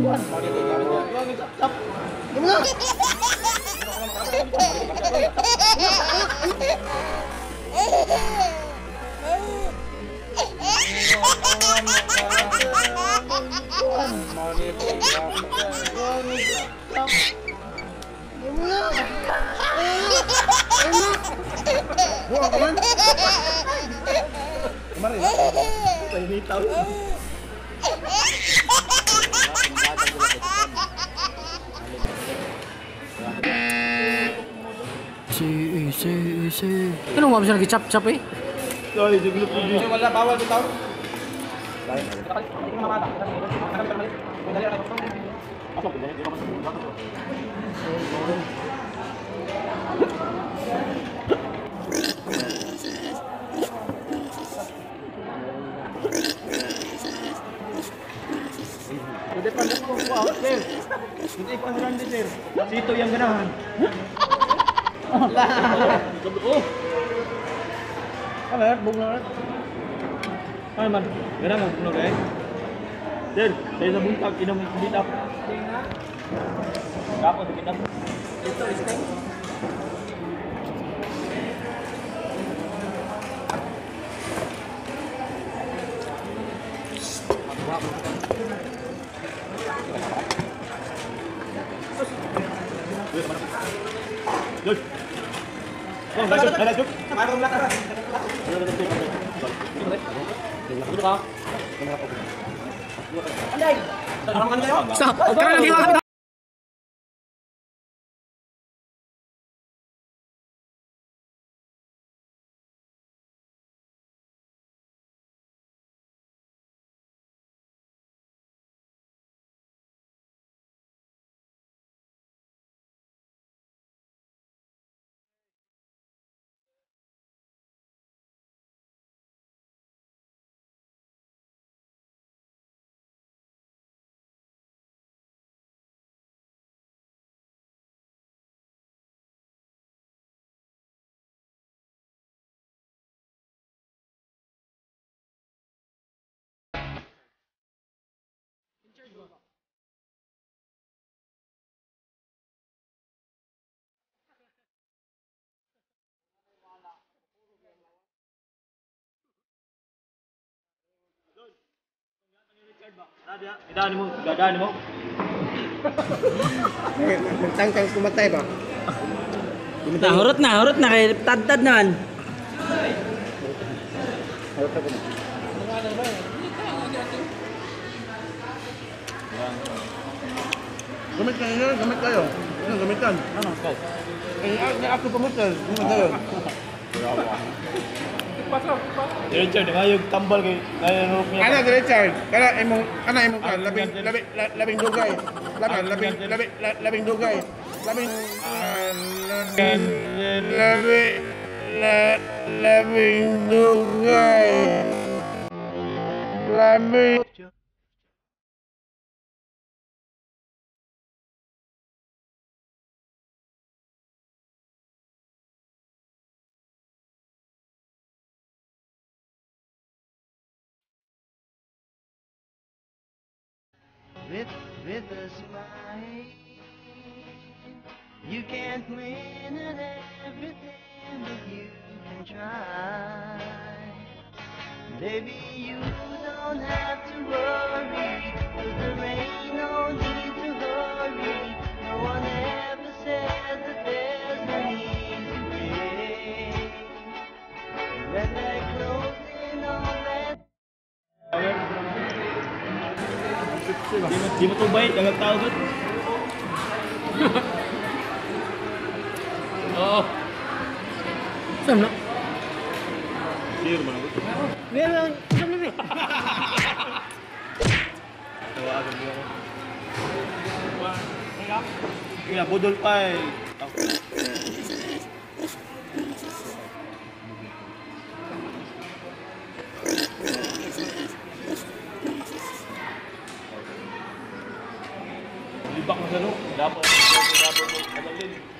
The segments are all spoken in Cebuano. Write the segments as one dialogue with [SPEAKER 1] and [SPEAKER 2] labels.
[SPEAKER 1] Si. Ano mo siya nag-chap-chap eh?
[SPEAKER 2] Wala bawal bitaw. Hindi pa ko sir. Hindi ko ang sir. Sito yang ganahan. Oh. Ano, bugno. Ano man? Ganahan bugno kay. Sir, tayo sa buntag inom dito. Kapo dito. Ito isting. Good.
[SPEAKER 1] Stop. Karan.
[SPEAKER 2] Idaan mo, dadaan mo.
[SPEAKER 3] Nagtangkang kumatay ba?
[SPEAKER 1] Na, hurot na kay tad-tad naman.
[SPEAKER 3] Gamit kayo na, gamit kayo. Ano, gamitan? Ano? Eh, ako pamutal. Gamit kayo.
[SPEAKER 2] Richard, ngayog tambal kay ngayog niya.
[SPEAKER 3] Ano, Richard? Kana imong kana imong kan labing labing labing dugay. Labing labing labing labing dugay. Labing labing labing dugay. Labing
[SPEAKER 4] With a smile, you can't win at everything, but you can try. Baby, you don't have to worry, 'cause there ain't no need to hurry. No one ever said that there's no easy way. When they're closing on that.
[SPEAKER 2] Di mo tubay, dagang tao doon. Oo.
[SPEAKER 1] Saan na?
[SPEAKER 2] Clear mo na ba?
[SPEAKER 1] Meron, saan na?
[SPEAKER 2] Tawagan mo ako. Kaya budol pa eh. Libak na sa loob. Dapat dapat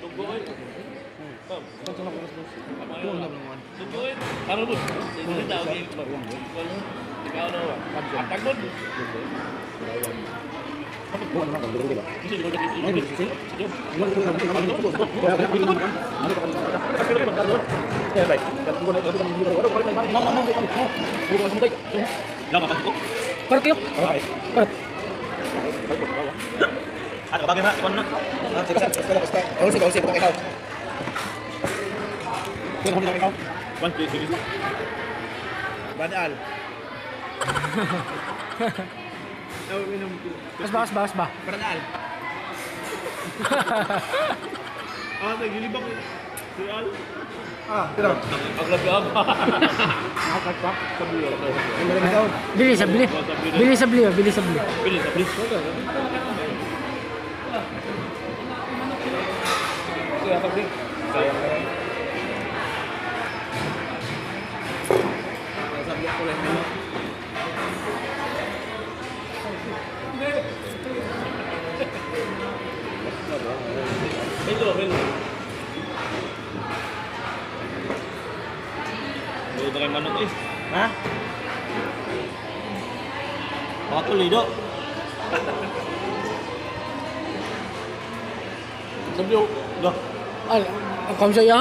[SPEAKER 2] dugo eh. Dugo eh. Ano ba? Hindi tao Ikaw na. Atagod.
[SPEAKER 1] Parkyo.
[SPEAKER 2] Ano bagay na? Ikaw na. One, two, three.
[SPEAKER 3] Badal.
[SPEAKER 1] As ba, as ba?
[SPEAKER 3] Badal.
[SPEAKER 2] Ah, nagilibak. Si Al.
[SPEAKER 3] Ah, pero.
[SPEAKER 2] Aglabi ako.
[SPEAKER 1] Bili sa bili. Bili sa bili, bili sa bili.
[SPEAKER 2] Bilis, bilis. Hello, hello. Luto kay manok eh.
[SPEAKER 3] Ha?
[SPEAKER 2] Baka tuloy do. Sabi ko, ga.
[SPEAKER 1] Ay, ang sa iya.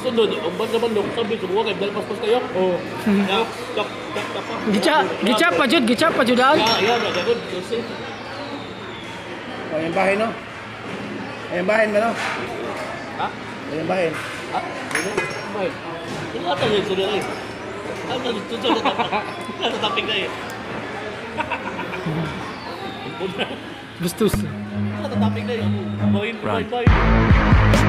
[SPEAKER 2] Sunod, ang banda bandok, sabi ko, huwag kayo, dalpas kayo. Oo. Ya, chak, chak, chak pa.
[SPEAKER 1] Gicha, gicha pa jud, gicha pa jud al.
[SPEAKER 2] Ya, ya, ya, good. Kasi,
[SPEAKER 3] Ayang bahay no? Ayang bahay na no?
[SPEAKER 2] Ha?
[SPEAKER 3] Ayang bahay.
[SPEAKER 2] Ha? Baik. Ini apa yang sudah ni? Apa yang sudah tak tapi kaya.
[SPEAKER 1] Gustos.
[SPEAKER 2] Ano topic na yun? Bahin, bahin, bahin.